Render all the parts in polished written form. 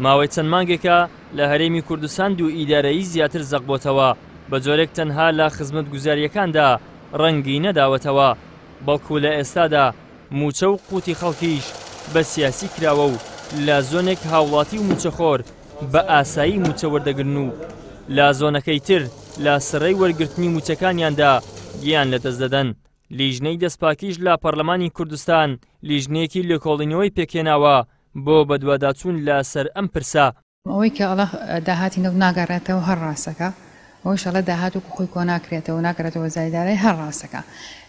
ماوەی چەند مانگێکە لە هەرێمی کوردستان دوو ئیدارەیی زیاتر زەق بۆتەوە، بە جۆرێک تەنها لە خزمەتگوزارییەکاندا ڕەنگی نەداوەتەوە، بەڵکو لە ئێستادا مووچە و قوتی خەڵکیش بە سیاسی کراوە و لە زۆنێک هاوڵاتی و مووچەخۆر بە ئاسایی مووچە وەردەگرن و لە زۆنەکەی تر لە سڕەی وەرگرتنی مووچەکانیاندا گیان لەدەست دەدەن. لیژنەی دەستپاکیش لە پەرلەمانی کوردستان لیژنەیەکی لێکۆڵینەوەی پێکهێناوە بۆ بەدواداچوون لە سەر ئەم پرسە. ئەوەی کە ئەڵێ داهاتی نەوت ناگەڕێتەوە هەر ڕاستەکە، ئەوەیش ئەڵێ داهات وەکو خۆی کۆناکرێتەوە ناگەڕێتەوە وەزاری دارایی هەر ڕاستەکە.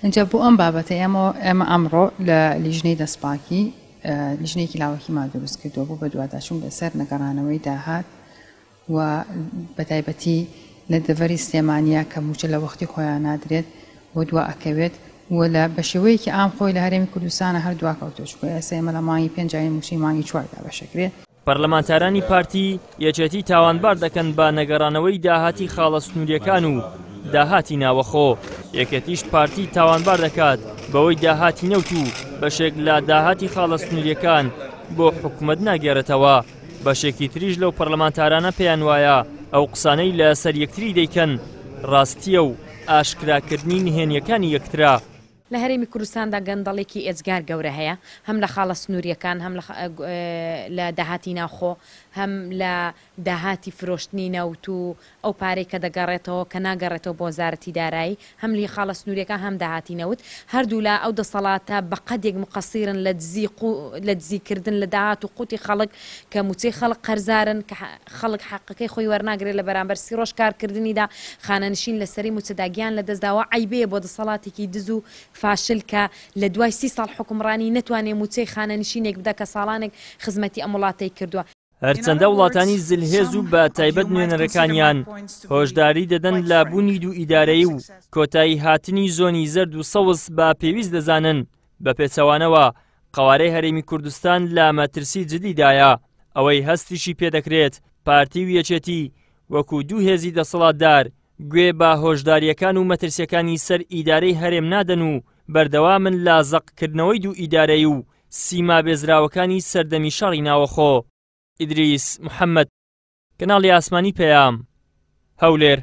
ئینجا بۆ ئەم بابەتە ئێمە ئێمە ئەمڕۆ لە لیژنەی دەستپاکی لیژنەیەکی لاوەکیمان دروست کردووە بۆ بەدواداچوون بەسەر نەگەڕانەوەی داهات و بەتایبەتی لە دەڤەری سلێمانییە کە مووچە لە وەختی خۆیان نادرێت و دوا ئەکەوێت و لە بەشێوەیەکی عام خۆی لە هەرێمی کوردستانە هەر دواکەوتووە چونکە ئێستا ئێمە لە مانگی پێنجاین مووچەی مانگی چوار دابەشەکرێ. پەرلەمانتارانی پارتی، یەکێتی تاوانبار دەکەن بە نەگەڕانەوەی داهاتی خاڵە سنوورییەکان و داهاتی ناوەخۆ، یەکێتیش پارتی تاوانبار دەکات بەوەی داهاتی نەوت و بەشێک لە داهاتی خاڵە سنوورییەکان بۆ حکومەت ناگێڕێتەوە. بەشێکی تریش لەو پەرلەمانتارانە پێیان وایە ئەو قسانەی لە سەر یەکتری دەیکەن ڕاستییە و ئاشکراکردنی نهێنییەکانی یەکترە. لە هەرێمی کوردستاندا گەندەڵیکی ئێجگار گەورە هەیە، هەم لە خاڵە سنوورییەکان، هەم لە داهاتی ناوخۆ، هەم لە داهاتی فرۆشتنی نەوت و ئەو پارەی کە دەگەڕێتەوە کە ناگەڕێتەوە بۆ وەزارەتی دارایی، هەم لی خاڵە سنوورییەکان هەم داهاتی نەوت، هەردوولا ئەو دەسەڵاتە بە قەدێک موقەسیرن لە دزی قو لە دزی کردن لە داهات و قوتی خەڵک کە مووچەی خەڵک قەرزارن کە خەڵک حەقەکەی خۆی وەرناگرێت لە بەرامبەر سی ڕۆژ کارکردنیدا خانەنشین لە سەرەی مووچەدا گیان لە دەست داوە عەیبەیە بۆ دەسەڵاتێکی دز و فاشل کە لە دوای سی ساڵ حوکمڕانی نەتوانێ مووچەی خانەنشینێک بدا کە ساڵانێک خزمەتی ئەم وڵاتەی کردووە. هەرچەندە وڵاتانی زلهێز و بە تایبەت نوێنەرەکانیان هۆشداری دەدەن لە بوونی دوو ئیدارەیی و کۆتایی هاتنی زۆنی زەرد و سەوز بە پێویست دەزانن، بە پێچەوانەوە قەوارەی هەرێمی کوردستان لە مەترسی جدیدایە، ئەوەی هەستیشی پێدەکرێت پارتی و یەکێتی وەکو دوو هێزی دەسەڵاتدار گوێ بە هۆشدارییەکان و مەترسیەکانی سەر ئیدارەی هەرێم نادەن و بەردەوامن لە زەقکردنەوەی دوو ئیدارەیی و سیما بێزراوەکانی سەردەمی شەڕی ناوەخۆ. ئیدریس محەمەد، کەناڵی ئاسمانی پەیام، هەولێر.